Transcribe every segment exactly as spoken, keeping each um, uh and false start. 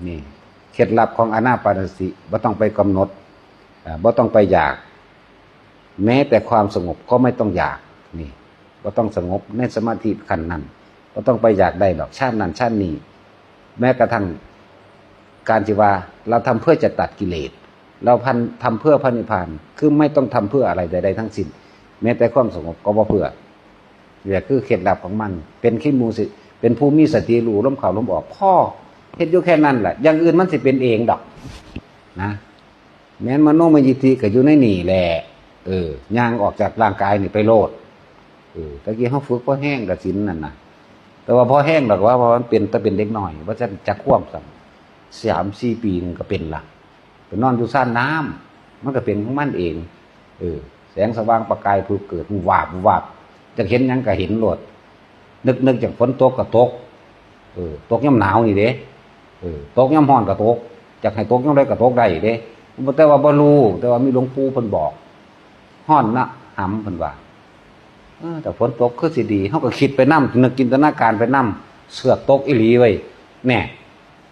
นี่เคล็ดลับของอานาปานสติ บ่ต้องไปกำหนด อ่า บ่ต้องไปอยาก แม้แต่ความสงบก็ไม่ต้องอยาก นี่ บ่ต้องสงบในสมาธิขั้นนั้น บ่ต้องไปอยากได้ดอกฌานนั้นฌานนี้ แม้กระทั่งการที่ว่าเราทำเพื่อจะตัดกิเลส เราพัน ทำเพื่อพระนิพพาน คือไม่ต้องทำเพื่ออะไรใดๆทั้งสิ้น แม้แต่ความสงบก็บ่เพื่อ นี่แหละคือเคล็ดลับของมัน เป็นขี้หมูสิ เป็นผู้มีสติรู้ลมเข้าลมออก พอเฮ็ดอยู่แค่นั้นแหละ อย่างอื่นมันสิเป็นเองดอก นะ แม่นมโนมยิทธิก็อยู่ในนี่แหละ เออ ย่างออกจากร่างกายนี่ไปโลด เออ ตะกี้เฮาฝึกพอแห้งกสิณนั่นน่ะ แต่ว่าพอแห้งดอกว่า เพราะมันเป็น แต่เป็นเด็กน้อย ว่าจะ จะควบซ้ำ สามสี่ปีนึงก็เป็นละ ไปนอนอยู่ซ่านน้ำ มันก็เป็นของมันเอง เออ แสงสว่างประกายผุดเกิด วาบ วาบ อยากเห็นหยังก็เห็นโลด นึก นึกอยากฝนตกก็ตก เออ ตกยามหนาวนี่เด้ เออ ตกยามร้อนก็ตก อยากให้ตกยามใดก็ตกได้เด้ แต่ว่าบ่รู้ แต่ว่ามีหลวงปู่เพิ่นบอก ร้อนนะหำเพิ่นว่า เออ แต่ฝนตกคือสิดี เฮาก็คิดไปนำ นึกจินตนาการไปนำ เสือกตกอีหลีเว้ย แน่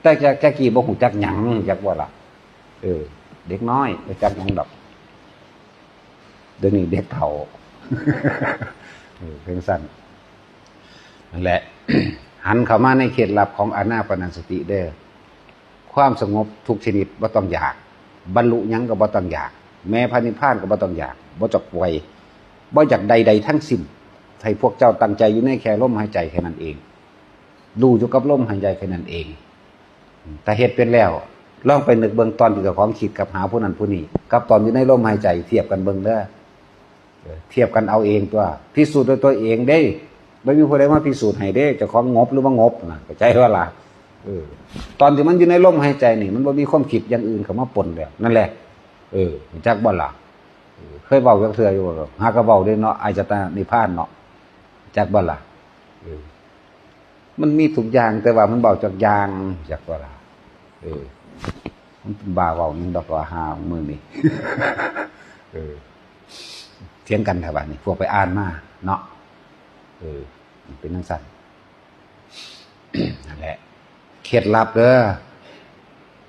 แต่จะ จะกี้บ่ฮู้จักหยัง จักว่าล่ะ เออ เด็กน้อยบ่จักหยังดอก เดี๋ยวนี้เด็กเฒ่า เออ เพียงสั้น นั่นแหละ หันเข้ามาในเคล็ดลับของอานาปานสติเด้อ ความสงบทุกชนิดบ่ต้องอยาก บรรลุหยังก็บ่ต้องอยาก แม้พระนิพพานก็บ่ต้องอยาก บ่จักไว บ่อยากใดๆทั้งสิ้น ให้พวกเจ้าตั้งใจอยู่ในแค่ลมหายใจแค่นั้นเอง รู้อยู่กับลมหายใจแค่นั้นเอง ถ้าเฮ็ดเป็นแล้ว ลองไปนึกเบิ่งตอนที่เจ้าของคิดกับหาผู้นั้นผู้นี้ กับตอนอยู่ในลมหายใจเทียบกันเบิ่งเด้อ เออ เทียบกันเอาเองตัว พิสูจน์ด้วยตัวเองเด้ บ่มีผู้ใดมาพิสูจน์ให้เด้ เจ้าของงบหรือบ่งบน่ะ เข้าใจบ่ล่ะ เออ ตอนที่มันอยู่ในลมหายใจนี่ มันบ่มีความคิดอย่างอื่นเข้ามาปนแล้ว นั่นแหละ เออ รู้จักบ่ล่ะ เออ เคยเว้าจักเทื่ออยู่บ่ หากะเว้าเด้เนาะ อายตนะนิพพานเนาะ จักบ่ล่ะ เออ มันมีทุกอย่าง แต่ว่ามันเว้าจักอย่าง จักบ่ล่ะ เออ มันเป็นบ้าเว้าหยังดอกว่าหามื้อนี้ เออ เถียงกันแท้บัดนี้ พวกไปอ่านมาเนาะ เออ มันเป็นจั่งซั้น นั่นแหละ เคล็ดลับเด้อ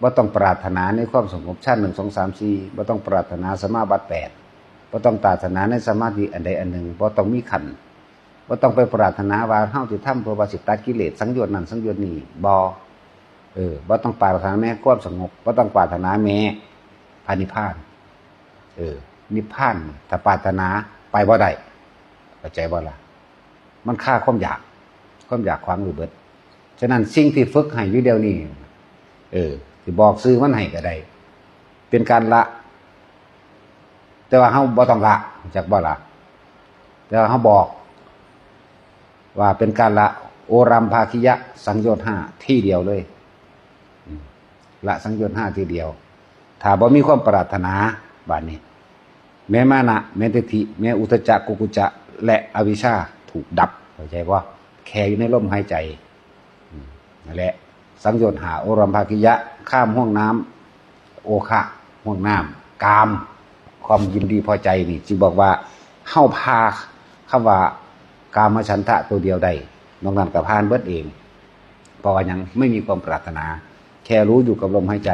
บ่ต้องปรารถนาในความสงบชั้นหนึ่ง สอง สาม สี่ บ่ต้องปรารถนาสมาบัติแปด บ่ต้องปรารถนาในสมาธิอันใดอันหนึ่ง บ่ต้องมีขั้น บ่ต้องไปปรารถนาว่าเฮาสิทำเพื่อว่าสิตัดกิเลสสังโยชน์นั่นสังโยชน์นี่ บ่ เออ บ่ต้องปรารถนาแม้ความสงบ บ่ต้องปรารถนาแม้พระนิพพาน เออ นิพพานถ้าปรารถนาไปบ่ได้ เข้าใจบ่ล่ะ มันคาความอยาก ความอยากขวางอยู่เบิด ฉะนั้นสิ่งที่ฝึกให้อยู่เดี๋ยวนี้ เออ สิบอกชื่อมันให้ก็ได้ เป็นการละ แต่ว่าเฮาบ่ต้องละ จักบ่ละ แต่ว่าเฮาบอก ว่าเป็นการละโอรัมภาคิยะสังโยชน์ห้าทีเดียวเลย อืม ละสังโยชน์ห้าทีเดียว ถ้าบ่มีความปรารถนา บาดนี้ แม้มานะ แม้ทิฏฐิ แม้อุทธัจจะ กุกุจจะ และอวิชชาถูกดับ เข้าใจบ่ แค่อยู่ในลมหายใจ อืม นั่นแหละ สังโยชน์ห้า โอรัมภาคิยะ ข้ามห้วงน้ำ โอคะ ห้วงน้ำ กาม ความยินดีพอใจนี่ สิบอกว่าเฮาผ่าคำว่ากามฉันทะตัวเดียวได้ นอกนั้นก็ผ่านเบิดเอง เพราะว่าหยัง ไม่มีความปรารถนา แค่รู้อยู่กับลมหายใจ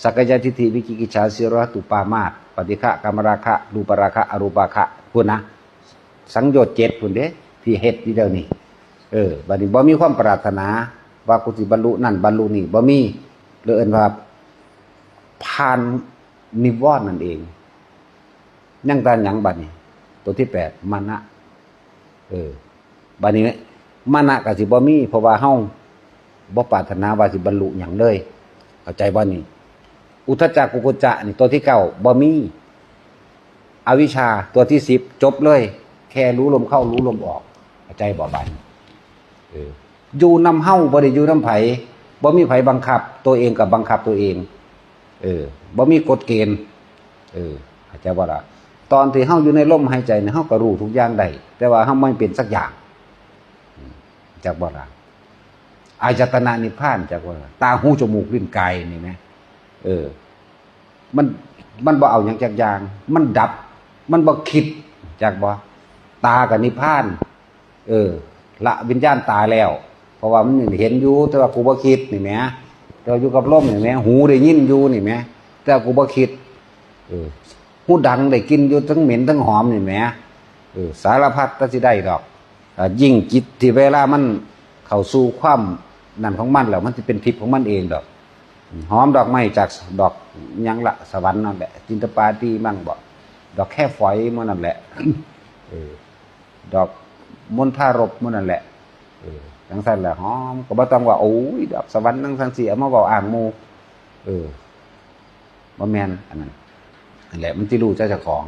สักกายทิฏฐิ วิจิกิจฉา สีลัตตุปามาส ปฏิฆะ กามราคะ รูปราคะ อรูปราคะ พุ้นนะ สังโยชน์เจ็ดพุ้นเด้ ที่เฮ็ดอยู่เดี๋ยวนี้ เออ บัดนี้บ่มีความปรารถนา ว่ากูสิบรรลุนั่นบรรลุนี่ บ่มี เลยเอิ้นว่าผ่านนิวรณ์นั่นเอง ยังแต่หยังบัดนี้ ตัวที่แปด มานะ เออ บัดนี้มานะก็สิบ่มี เพราะว่าเฮาบ่ปรารถนาว่าสิบรรลุหยังเลย เข้าใจบ่นี่ อุทธัจจะ กุกุจจะนี่ตัวที่เก้า บ่มี อวิชชาตัวที่สิบ จบเลย แค่รู้ลมเข้ารู้ลมออก เข้าใจบ่บัดนี้ เออ อยู่นำเฮา บ่ได้อยู่นำไผ บ่มีไผบังคับ ตัวเองก็บังคับตัวเอง เออ บ่มีกฎเกณฑ์ เออ เข้าใจบ่ล่ะ ตอนที่เฮาอยู่ในลมหายใจเนี่ย เฮาก็รู้ทุกอย่างได้ แต่ว่าเฮาไม่เป็นสักอย่าง อืม จักบ่ล่ะ อายตนะนิพพาน จักบ่ล่ะ ตา หู จมูก ลิ้น กายนี่นะ เออ มัน มันบ่เอาหยังจักอย่าง มันดับ มันบ่คิด จักบ่ ตาก็นิพพาน เออ ละวิญญาณตาแล้ว เพราะว่ามันเห็นอยู่ แต่ว่ากูบ่คิดนี่แหม เราอยู่กับลมนี่แหม หูได้ยินอยู่นี่แหม แต่กูบ่คิด เออ หูดังได้กลิ่นอยู่ทั้งเหม็นทั้งหอมนี่แหม เออ สารพัดก็สิได้ดอก อ่า ยิ่งจิตที่เวลามันเข้าสู่ความนั่นของมันแล้ว มันสิเป็นทิพย์ของมันเองดอก หอมดอกไม้จากดอกหยังละ สวรรค์นั่นแหละ จินตปาตีมั่งบ่ ดอกแค่ฝอยหมู่นั่นแหละ เออ ดอกมณฑารพหมู่นั่นแหละ เออ จังซั่นแหละ หอม ก็บ่ต้องว่า โอ้ย ดอกสวรรค์จังซั่นสิเอามาเว้าอ้างหมู่ เออ บ่แม่น อันนั้น นั่นแหละ มันสิรู้ใจเจ้าของ